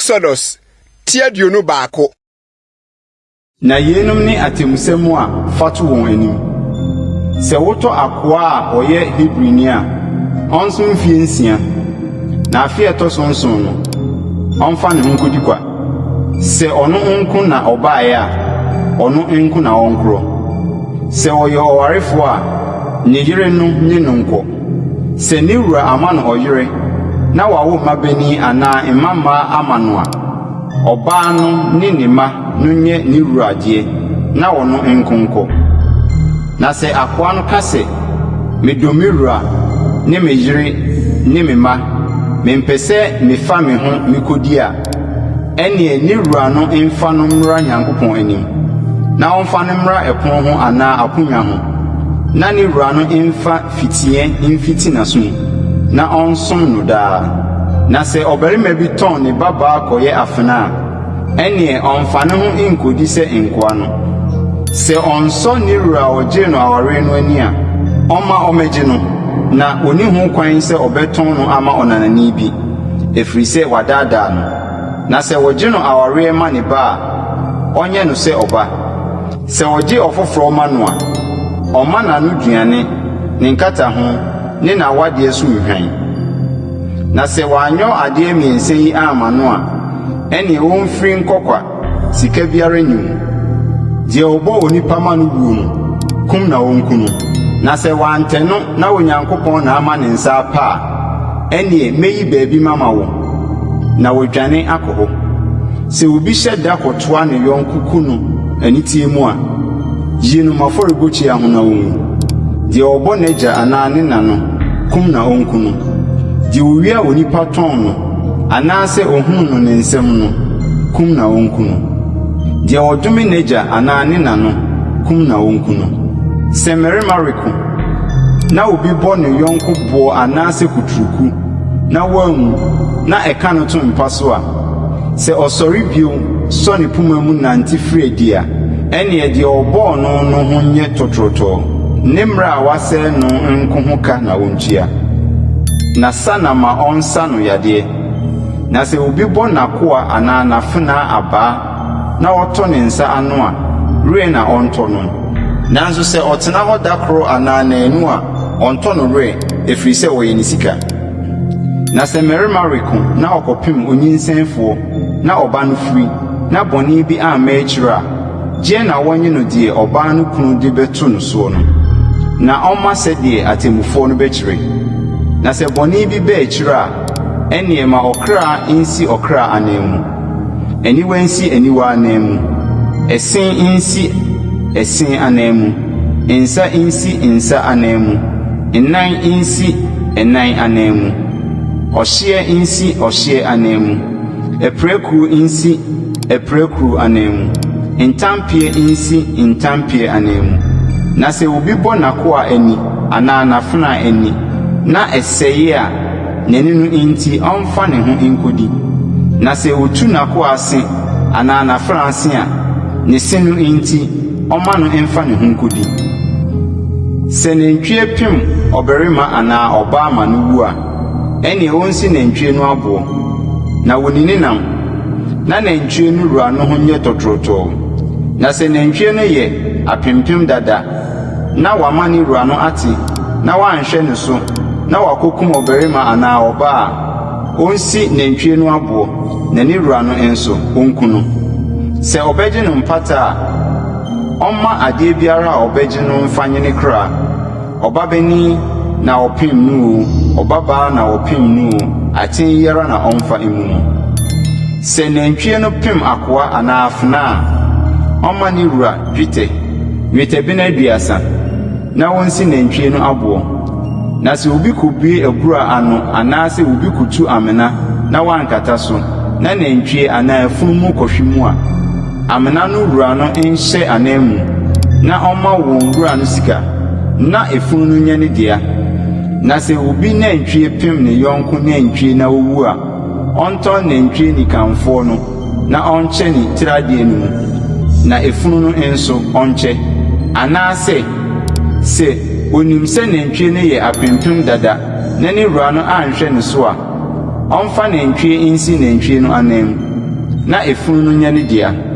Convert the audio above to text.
Exodus ti 21. Na yeinom ne atemmusɛm a fa to wɔn anim. Sɛ wotɔ akoa a ɔyɛ Hebrini a, ɔnsom mfeɛ nsia, na afe a ɛtɔ so nson no, ɔmfa ne ho nkɔdi kwa. Sɛ ɔno nko na ɔbaeɛ a, ɔno nko na ɔnkorɔ. Sɛ ɔyɛ ɔwarefoɔ a, ne yere no ne no nkɔ. Sɛ ne wura ama no ɔyere na wawo mmabanin anaa mmammaa ama no a, ɔbaa no ne ne mma no nyɛ ne wura deɛ na ɔno nko nkɔ. Na sɛ akoa no ka sɛ, Medɔ me wura ne me yere ne me mma, mempɛ sɛ mefa me ho mekɔdi a, ɛnneɛ ne wura no mfa no mmra Nyankopɔn anim, na ɔmfa no mmra ɛpono ho anaa aponnwa ho, na ne wura no mfa fitiɛ mfiti n'aso mu, na ɔnsom no daa. Na sɛ ɔbarima bi tɔn ne babaa kɔyɛ afenaa a, ɛnneɛ ɔmfa ne ho nkɔdi sɛ nkoa no. Sɛ ɔnsɔ ne wura a ɔgyee no awareɛ no ani a, ɔmma ɔmmɛgye no, na ɔnni ho kwan sɛ ɔbɛtɔn no ama ɔnanani bi, ɛfiri sɛ wadaadaa no. Na sɛ wɔgye no awareɛ ma ne ba a, ɔnyɛ no sɛ ɔba. Sɛ ɔgye ɔfoforɔ ma no a, ɔmma n'anoduane, ne nkataho, ne n'awadeɛ so nhwan. Na sɛ wanyɔ adeɛ mmiɛnsa yi amma no a, ɛnneɛ ɔmfiri nkɔ kwa, sika biara nni mu. Deɛ ɔbɔ onipa ma no wuo no, kum na wɔnku no. Na sɛ wantɛ no na Onyankopɔn na ama ne nsa apa a, ɛnneɛ mɛyi baabi mama wo, na wadwane akɔ hɔ. Sɛ obi hyɛ da kɔtoa ne yɔnko ku no aniteɛ mu a, yi no m'afɔrebukyia ho na ɔnwu. Deɛ ɔbɔ n'agya anaa ne na no, kum na ɔnku no. Deɛ ɔwia onipa tɔn no, anaasɛ ɔhunu no ne nsam no, kum na ɔnku no. Deɛ ɔdome n'agya anaa ne na no, kum na ɔnku no. Sɛ mmarima reko, na obi bɔ ne yɔnko boɔ anaasɛ kuturuku, na wanwu, na ɛka no to mpa so a, sɛ ɔsɔre bio sɔ ne poma mu nante firi adi a, ɛnneɛ deɛ ɔbɔɔ no no ho nyɛ tɔtorɔtɔɔ, ne mmerɛ a wasɛe no nko ho ka na ɔntua. Na sa na ma ɔnsa no yadeɛ. Na sɛ obi bɔ n'akoa anaa n'afenaa abaa na ɔtɔ ne nsa ano a, werɛ na ɔntɔ no. Nanso sɛ ɔtena hɔ da koro anaa nnanu a, ɔntɔ no werɛ, ɛfiri sɛ ɔyɛ ne sika. Na sɛ mmarima reko na ɔkɔpem onyinsɛnfoɔ na ɔba no firi, na bɔne bi amma akyire a, gyeɛ na wɔnnye no deɛ ɔbaa no kunu de bɛto no soɔ no, na ɔmma sɛdeɛ atemmufoɔ no bɛkyerɛ. Na sɛ bɔne bi ba akyire a, ɛnneɛ ma ɔkra nsi ɔkra ananmu, aniwa nsi aniwa ananmu, ɛse nsi ɛse ananmu, nsa nsi nsa ananmu, nnan nsi ɛnan ananmu, ɔhyeɛ nsi ɔhyeɛ ananmu, apirakuro nsi apirakuro ananmu, ntampeɛ nsi ntampeɛ ananmu. Na sɛ obi bɔ n'akoa ani anaa n'afenaa ani na ɛsɛe a, n'ani no nti ɔmfa ne ho nkɔdi. Na sɛ otu n'akoa se anaa n'afenaa se a, ne se no nti ɔmma no mfa ne ho nkɔdi. Sɛ nantwie pem ɔbarima anaa ɔbaa ma no wu a, ɛnneɛ ɔnsi nantwie no aboɔ, na wɔnni ne nam, na nantwie no wura no ho nyɛ tɔtorɔtɔɔ. Na sɛ nantwie no yɛ apempem dada na wama ne wura no ate na wanhwɛ ne so na wakɔkum ɔbarima anaa ɔbaa a, ɔnsi nantwie no aboɔ, na ne wura no nso, ɔnku no. Sɛ ɔbɛgye no mpata a, ɔmma adeɛ biara a ɔbɛgye no mfa nye ne kra. Ɔbabanin na ɔpem no oo, ɔbabaa na ɔpem no oo, atɛn yi ara na ɔmfa mmu no. Sɛ nantwie no pem akoa anaa afenaa a, ɔmma ne wura dwetɛ, nnwetɛbena 30, na ɔnsi nantwie no aboɔ. Na sɛ obi kɔbue abura ano anaasɛ obi kɔtu amena na wankata so, na nantwie anaa afunumu kɔhwe mu a, amena no wura no nhyɛ ananmu na ɔmma wɔn wura no sika, na efunu no nyɛ ne dea. Na sɛ obi nantwie pem ne yɔnko nantwie na owu a, ɔntɔn nantwie nikanfoɔ no na ɔnkyɛ ne tiriadeɛ no mu, na efunu no nso, ɔnkyɛ. Anaasɛ, sɛ onim sɛ nantwie no yɛ apempem dada na ne wura no anhwɛ ne so a, ɔmfa nantwie nsi nantwie no ananmu. na efunu no nyɛ ne dea.